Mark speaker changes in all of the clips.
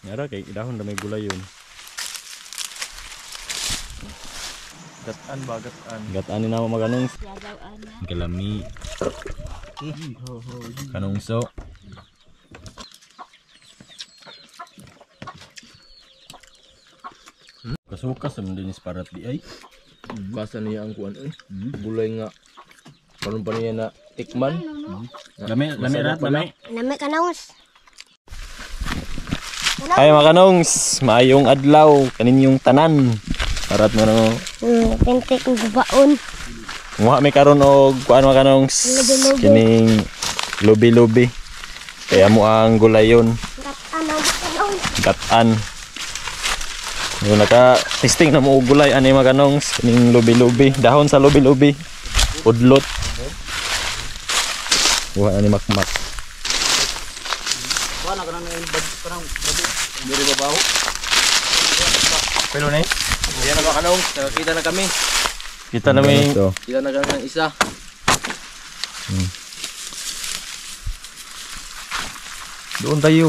Speaker 1: Ngara kay dahon na may gulay yun.
Speaker 2: Gatan ba, gatan.
Speaker 1: Gataan ni namo maganong. Kalami. Kanungso. Kasukas sa mga dinis parat di ay.
Speaker 2: Kasa niya ang kuan eh. Gulay nga. Karon pa niya na tikman.
Speaker 1: Lami, lami rat, lami.
Speaker 3: Lami kanongs.
Speaker 1: Ay mga kanongs, maayong adlaw kaninyong tanan. Parat mo no.
Speaker 3: Pintik ng gubaon.
Speaker 1: Muha mi karon og kuan mga kanongs.
Speaker 3: Lubi-lubi.
Speaker 1: Kining lubi-lubi. Kaya mo ang gulayon,
Speaker 3: Gataan ang kanongs.
Speaker 1: gatan. Yung naka testing na mo og gulay ani mga kanongs, kining lubi-lubi, dahon sa lubi-lubi. Udlot. Kuha na ni Makmak.
Speaker 2: Diri babaw. Pero ni. Ayan na ba kanong? Nakakita na kami.
Speaker 1: Kita na may
Speaker 2: Kita na kami ng isa.
Speaker 1: Doon tayo.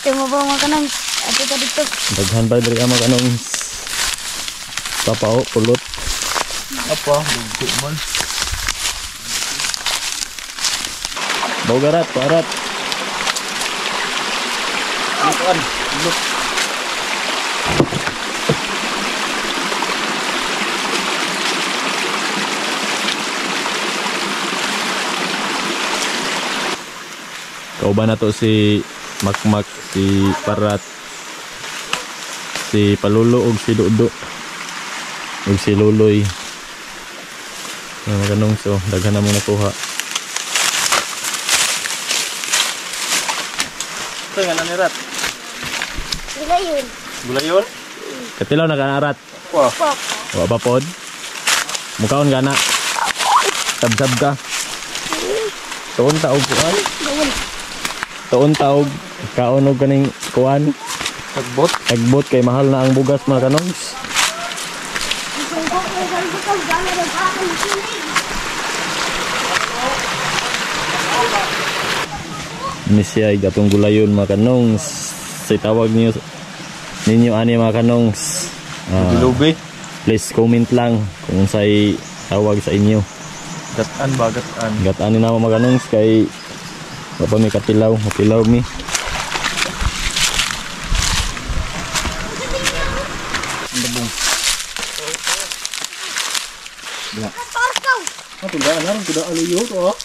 Speaker 3: Ito mo ba mga kanongs? Ato ka dito.
Speaker 1: Daghan pa diri ang mga kanongs. Papao, pulot.
Speaker 2: Apa, dugto man.
Speaker 1: Bogarat, parat.
Speaker 2: Kuan. Look.
Speaker 1: Kauban na to si Makmak, si Parat, si Palulo ug si Dudo ug si Luloy. Ang mga kanong so, daghan na mo nakuha.
Speaker 2: Ito nga na ni Rat.
Speaker 3: Gulayon.
Speaker 2: Gulayon?
Speaker 1: Katilaw na kanarat.
Speaker 2: Wa.
Speaker 3: Pok.
Speaker 1: Wa pa pod. Mukaon gana. Tabsab ka. Tuon ta og kuan.
Speaker 3: Gawin.
Speaker 1: Tuon ta og kaon og kaning kuan.
Speaker 2: Tagbot.
Speaker 1: Tagbot kay mahal na ang bugas mga kanongs. Ni siya ay gatong gulayon mga kanongs. Sa tawag niyo ninyo ani mga kanongs. Ah,
Speaker 2: Lubi.
Speaker 1: please comment lang kung say tawag sa inyo.
Speaker 2: Gatan ba, gatan.
Speaker 1: Gataan ni namo mga kanongs kay wa pa mi katilaw, matilaw mi.
Speaker 2: Ah, tundaan na ron, tundaan aluyo to ah.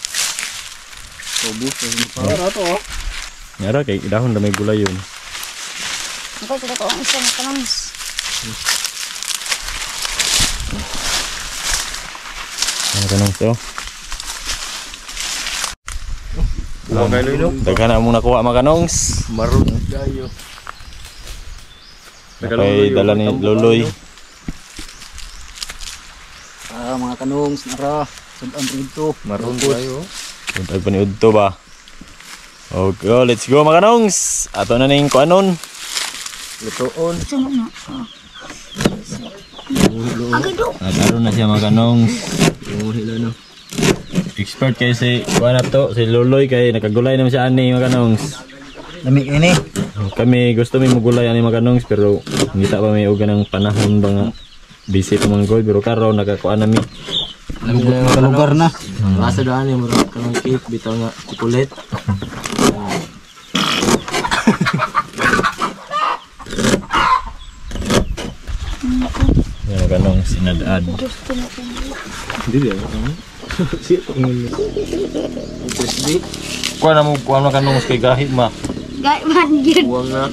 Speaker 2: Sobos, para to ah.
Speaker 1: Ngara kay dahon na may gulayon.
Speaker 3: Ako sa ko ang isa mga kanongs.
Speaker 1: Mga kanongs oh.
Speaker 2: Wala kayo no?
Speaker 1: Daghan na mong nakuha mga kanongs.
Speaker 2: Maroon kayo.
Speaker 1: Kay dala ni Loloy.
Speaker 4: Ah, mga kanongs, nara. Sudan dito.
Speaker 2: Maroon kayo.
Speaker 1: Puntag pa ni Udto ba? Okay, oh, let's go mga kanongs. Ato na ning kuanon.
Speaker 2: Lutoon.
Speaker 1: At aron na siya mga kanongs.
Speaker 2: Umuhi lang no.
Speaker 1: Expert kay si kuan na to, si Loloy kay nakagulay naman siya ani mga kanongs.
Speaker 4: Lami ini.
Speaker 1: Kami gusto mi magulay ani mga kanongs pero ngita pa may og ng panahon ba nga busy pa man gud pero karon nakakuan na mi.
Speaker 4: Kalugar na.
Speaker 2: Lasa daan yung murag kanang cake bitaw nga chocolate.
Speaker 1: Yan mga kanongs inad-ad.
Speaker 2: Dili ah. Siya to ngin. Crispy.
Speaker 1: Kuan na mo kuan mga kanongs kay gahi ma.
Speaker 3: Gay man yun.
Speaker 2: Buwang na.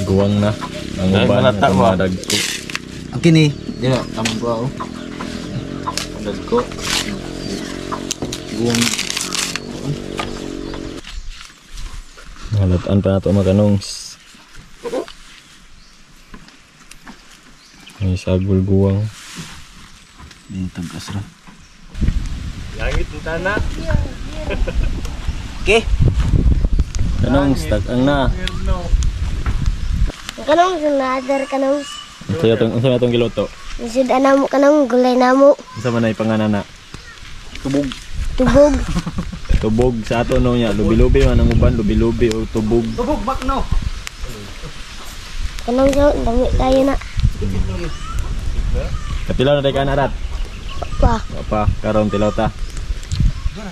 Speaker 1: Guwang na. Ang
Speaker 2: Dahil
Speaker 1: uban
Speaker 2: malata
Speaker 1: atong
Speaker 2: ba?
Speaker 1: mga dagko.
Speaker 4: Ang kini. Di na, tamang ko ako.
Speaker 2: Dagko.
Speaker 4: Guwang.
Speaker 1: Halatan pa nato mga kanongs. May sagol guwang.
Speaker 4: Dito asra.
Speaker 2: Langit ang tana.
Speaker 4: Okay.
Speaker 1: Kanongs, tag-ang na.
Speaker 3: Kanongs, naadar kanongs.
Speaker 1: Unsa atong giluto?
Speaker 3: Sudan na mo kanong gulay na mo.
Speaker 1: Unsa man ay panganana?
Speaker 4: Tubog.
Speaker 3: Tubog.
Speaker 1: Tubog sa ato no nya, lubi-lubi man ang uban, lubi-lubi o tubog.
Speaker 4: Tubog bakno.
Speaker 3: Kanang so, dami tayo na.
Speaker 1: Katilaw na tayo ka na rat.
Speaker 3: Pa.
Speaker 1: Pa, karon tilaw ta.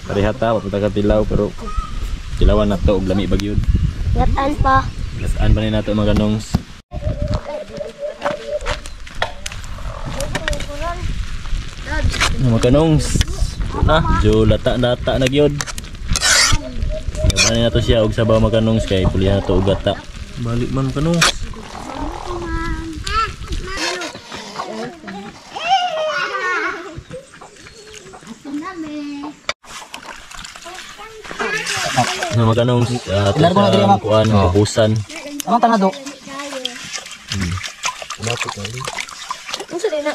Speaker 1: Pareha ta, papunta ka tilaw pero tilawan na to og lami ba gyud.
Speaker 3: Gataan pa.
Speaker 1: Lasaan ba ni nato mga kanongs? Mga kanongs. Na, jo lata-lata na gyud. Yabanin nato siya og sabaw mga kanongs kay pulihan nato og gata. Balik man kanongs. Mga kanongs,
Speaker 4: Ilargo na diri, Mak.
Speaker 1: kuan, kubusan.
Speaker 4: Anong tangado?
Speaker 3: Unsa din na?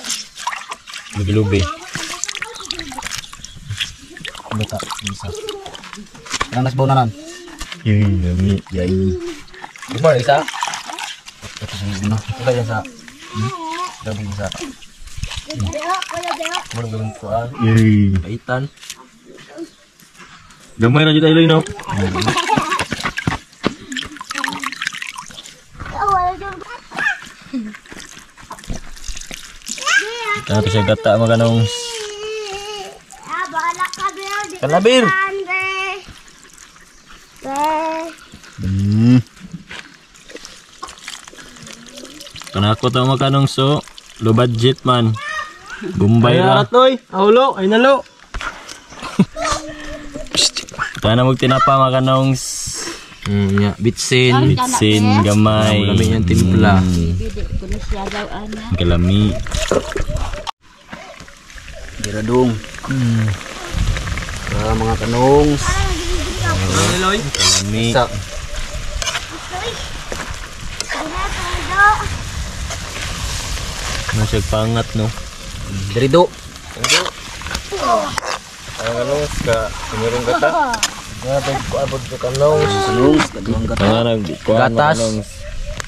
Speaker 1: Lubi-lubi.
Speaker 4: Luta, isa. Anong nasbaw na nan?
Speaker 1: Yay, lami, yay.
Speaker 2: Gusto mo isa?
Speaker 4: Ito sa ano?
Speaker 2: Ito yan sa. Gabong isa. Mo nang gawin kuan.
Speaker 1: Yay.
Speaker 2: Kaitan.
Speaker 1: Gamay na jud tayo no. Ito siya gata mga kanongs.
Speaker 2: Kalabir.
Speaker 1: Kanako ta mga kanongs so low budget man. Bombay ra.
Speaker 2: Toy, aulo, ay nalo.
Speaker 1: Kana magtinapa mga kanongs.
Speaker 2: Nya, bitsin.
Speaker 1: Bitsin gamay.
Speaker 2: Lami niyang timpla.
Speaker 1: Kalami.
Speaker 4: Giradong. Para mga kanongs.
Speaker 1: Kalami.
Speaker 4: Isa.
Speaker 1: Ano siya pangat no?
Speaker 4: Dirido.
Speaker 2: Ang kanongs ka, merong gata. Grabe ko abot ko kanongs.
Speaker 4: Kanongs, daghang gata.
Speaker 1: Pangarag kuan mga
Speaker 2: Gatas.
Speaker 1: kanongs.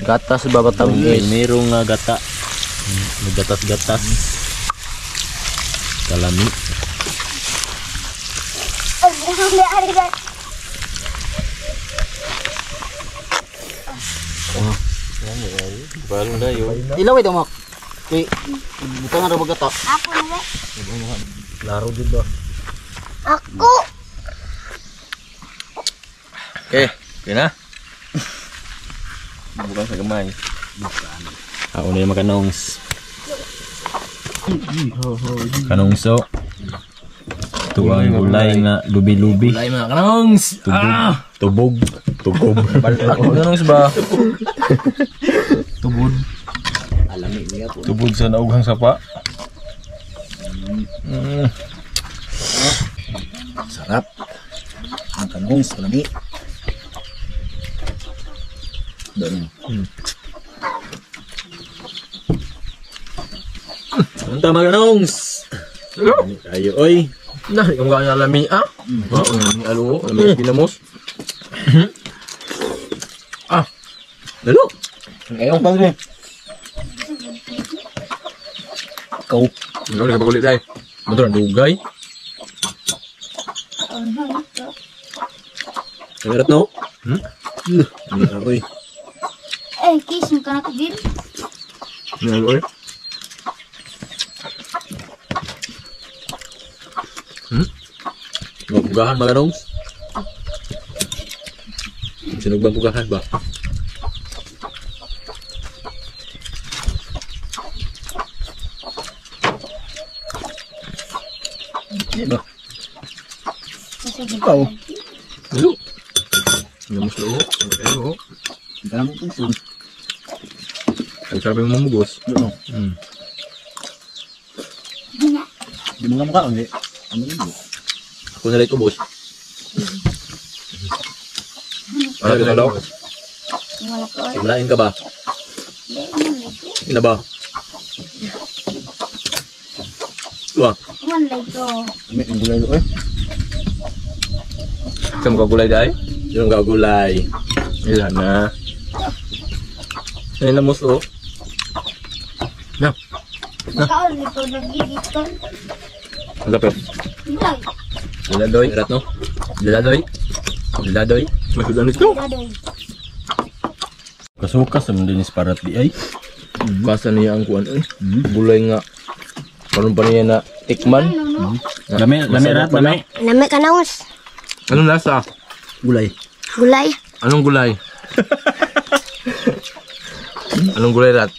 Speaker 2: Gatas ba
Speaker 1: May merong nga gata. Naggatas-gatas. Kalami. Balon na yun.
Speaker 4: Ilaw ito, Mak. Kay buta nga raw gata.
Speaker 3: Ako na.
Speaker 2: Laro din ba?
Speaker 3: Ako.
Speaker 2: Okay, okay na.
Speaker 1: Bukan sa gamay. Ako na yung makanongs. Kanongso. Ito ang gulay nga lubi-lubi.
Speaker 2: Gulay mga kanongs.
Speaker 1: Tubog. Tubog. Tugog.
Speaker 2: Balak mga kanongs ba? Tubod.
Speaker 4: Alami niya po.
Speaker 1: Tubod sa naughang sapa.
Speaker 4: Sarap. Ang kanongs, kalami. Doon.
Speaker 1: Unta mga kanongs. Ayo oy.
Speaker 2: Na, ikaw mga alami ah. Oo, lami alo, lami ginamos. Ah. Lalo. Ang ayong pang rin.
Speaker 4: Ikaw.
Speaker 2: Ikaw nagpakulit tayo. Motor ang dugay. Ang no? Hmm? Oy.
Speaker 3: Eh, kiss mo ka na kagin.
Speaker 2: Ano oy? Pugahan ba kanongs? Sinugbang pugahan ba?
Speaker 4: Di ba?
Speaker 3: Ikaw.
Speaker 2: Lalo. Ang loo. Ang loo.
Speaker 4: Ang kanang puso.
Speaker 2: Ang sarap yung mamugos.
Speaker 4: Doon. Di mo nga mukha, hindi. Ano yun?
Speaker 2: Ako na lang ubos. Ano yun, ano?
Speaker 3: Wala ko.
Speaker 2: Simulain ka ba? Ina ba? Wah,
Speaker 3: Wala ko.
Speaker 4: May ang gulay doon.
Speaker 2: sa mga gulay dai? Yung gulay. Ilan na. Ay namos oh. Na,
Speaker 3: Ikaw, ito nagigit ka.
Speaker 2: ang kapit.
Speaker 3: Wala.
Speaker 5: Daladoy, rat no? Daladoy. Daladoy.
Speaker 2: Masudan ito.
Speaker 3: Dadoy.
Speaker 1: Kasukas naman din is parat di ay.
Speaker 5: Kasa niya ang kuan eh. Gulay nga. Karon pa niya na tikman.
Speaker 1: Lami, lami rat, lami.
Speaker 3: Lami kanongs.
Speaker 5: Anong lasa?
Speaker 4: Gulay.
Speaker 3: Gulay.
Speaker 5: Anong gulay? Anong gulay, rat?